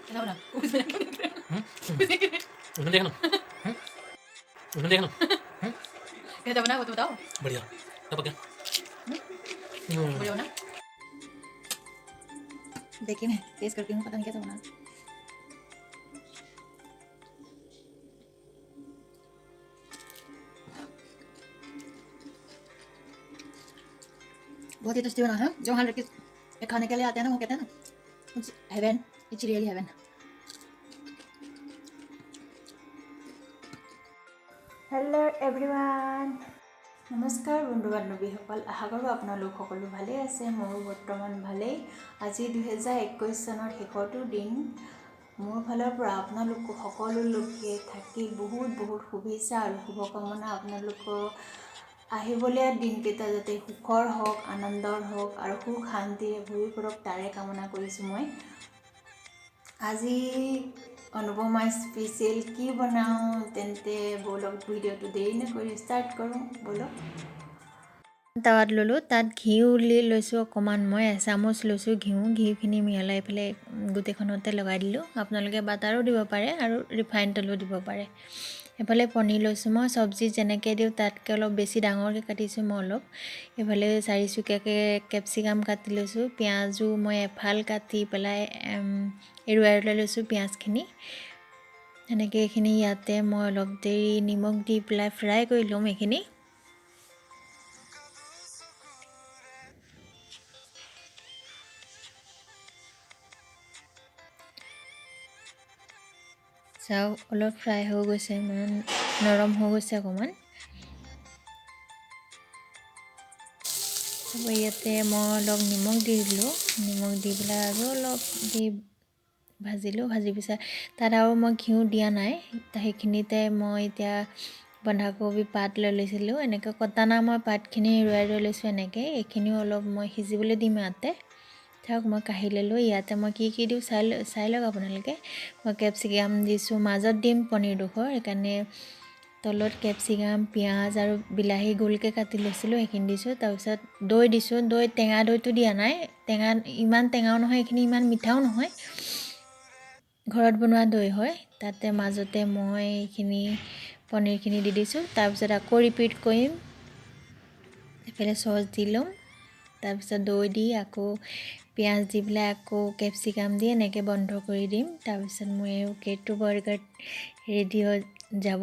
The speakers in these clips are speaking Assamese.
कैसा बना? उसमें क्यों देख रहे हो? उसमें देखना, उसमें देखना। कैसा बना, वो तो बताओ। बढ़िया, टपक गया। बढ़िया बना। देखिए, मैं टेस्ट करती हूँ, पता नहीं कैसा बना। बहुत ही टेस्टी बना है। जो वहाँ लड़के ये खाने के लिए आते हैं ना, वो कहते हैं ना, it's heaven, it's really heaven. Hello everyone, নমস্কাৰ বন্ধু বান্ধৱীসকল। আশা কৰোঁ আপোনালোক সকলো ভালেই আছে। মোৰো বৰ্তমান ভালেই। আজি 2021 চনৰ শেষৰটো দিন। মোৰ ফালৰ পৰা আপোনালোক সকলোলৈকে থাকি বহুত বহুত শুভেচ্ছা আৰু শুভকামনা। আপোনালোকৰ আহিবলগীয়া দিনকেইটা যাতে সুখৰ হওক, আনন্দৰ হওক আৰু সুখ শান্তিৰে ভৰি পৰক, তাৰে কামনা কৰিছোঁ মই। আজি অনুপমা স্পেচিয়েল কি বনাওঁ? তেন্তে ব'লক, ভিডিঅ'টো দেৰি নকৰি ষ্টাৰ্ট কৰোঁ ব'লক। টাৱাত ল'লোঁ, তাত ঘিউ দি লৈছোঁ অকণমান। মই এচামুচ লৈছোঁ ঘিউ। ঘিউখিনি মিহলাই পেলাই গোটেইখনতে লগাই দিলোঁ। আপোনালোকে বাটাৰো দিব পাৰে আৰু ৰিফাইন তেলো দিব পাৰে। এইফালে পনীৰ লৈছোঁ মই। চব্জি যেনেকৈ দিওঁ, তাতকৈ অলপ বেছি ডাঙৰকৈ কাটিছোঁ মই অলপ। এইফালে চাৰিচুকীয়াকৈ কেপচিকাম কাটি লৈছোঁ। পিঁয়াজো মই এফাল কাটি পেলাই এৰুৱাই এৰুৱাই লৈছোঁ পিঁয়াজখিনি। সেনেকৈ এইখিনি ইয়াতে মই অলপ দেৰি নিমখ দি পেলাই ফ্ৰাই কৰি ল'ম এইখিনি। চাওক, অলপ ফ্ৰাই হৈ গৈছে, মানে নৰম হৈ গৈছে অকণমান। তাৰপৰা ইয়াতে মই অলপ নিমখ দি দিলোঁ। নিমখ দি পেলাই আৰু অলপ দি ভাজিলোঁ। ভাজি পিছত তাত আৰু মই ঘিউ দিয়া নাই। সেইখিনিতে মই এতিয়া বন্ধাকবি পাত লৈ লৈছিলোঁ। এনেকৈ কটা নাই, মই পাতখিনি এৰুৱাই এৰুৱাই লৈছোঁ এনেকৈ। এইখিনিও অলপ মই সিজিবলৈ দিম ইয়াতে। চাওক, মই কাঢ়ি ল'লোঁ। ইয়াতে মই কি কি দিওঁ চাই লওক আপোনালোকে। মই কেপচিকাম দিছোঁ, মাজত দিম পনীৰডোখৰ, সেইকাৰণে তলত কেপচিকাম, পিঁয়াজ আৰু বিলাহী গোলকৈ কাটি লৈছিলোঁ, সেইখিনি দিছোঁ। তাৰপিছত দৈ দিছোঁ। দৈ, টেঙা দৈটো দিয়া নাই। টেঙা ইমান টেঙাও নহয় এইখিনি, ইমান মিঠাও নহয়, ঘৰত বনোৱা দৈ হয়। তাতে মাজতে মই এইখিনি পনীৰখিনি দি দিছোঁ। তাৰপিছত আকৌ ৰিপিট কৰিম। এইফালে চচ দি ল'ম, তাৰপিছত দৈ দি, আকৌ পিঁয়াজ দি পেলাই, আকৌ কেপচিকাম দি এনেকৈ বন্ধ কৰি দিম। তাৰপিছত মোৰ এই কেকটো বাৰ্গাৰ ৰেডি হৈ যাব।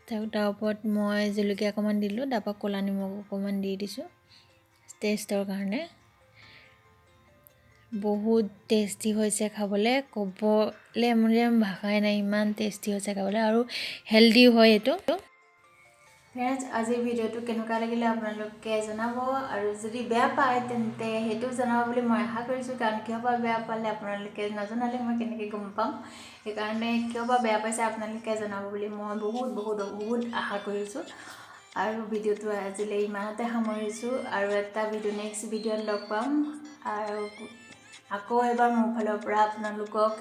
তাৰ ওপৰত মই জলকীয়া অকণমান দিলোঁ, তাৰপৰা ক'লা নিমখ অকণমান দি দিছোঁ টেষ্টৰ কাৰণে। বহুত টেষ্টি হৈছে খাবলৈ, ক'বলৈ মানে ভাষাই নাই, ইমান টেষ্টি হৈছে খাবলৈ আৰু হেল্ডিও হয় এইটো। ফ্ৰেণ্ডছ, আজিৰ ভিডিঅ'টো কেনেকুৱা লাগিলে আপোনালোকে জনাব আৰু যদি বেয়া পায় তেন্তে সেইটোও জনাব বুলি মই আশা কৰিছোঁ। কাৰণ কিয় বা বেয়া পালে আপোনালোকে নজনালে মই কেনেকৈ গম পাম? সেইকাৰণে কিয় বা বেয়া পাইছে আপোনালোকে জনাব বুলি মই বহুত বহুত বহুত আশা কৰিছোঁ। আৰু ভিডিঅ'টো আজিলৈ ইমানতে সামৰিছোঁ আৰু এটা ভিডিঅ', নেক্সট ভিডিঅ'ত লগ পাম। আৰু আকৌ এবাৰ মোৰ ফালৰ পৰা আপোনালোকক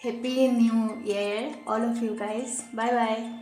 happy new year, all of you guys. Bye bye.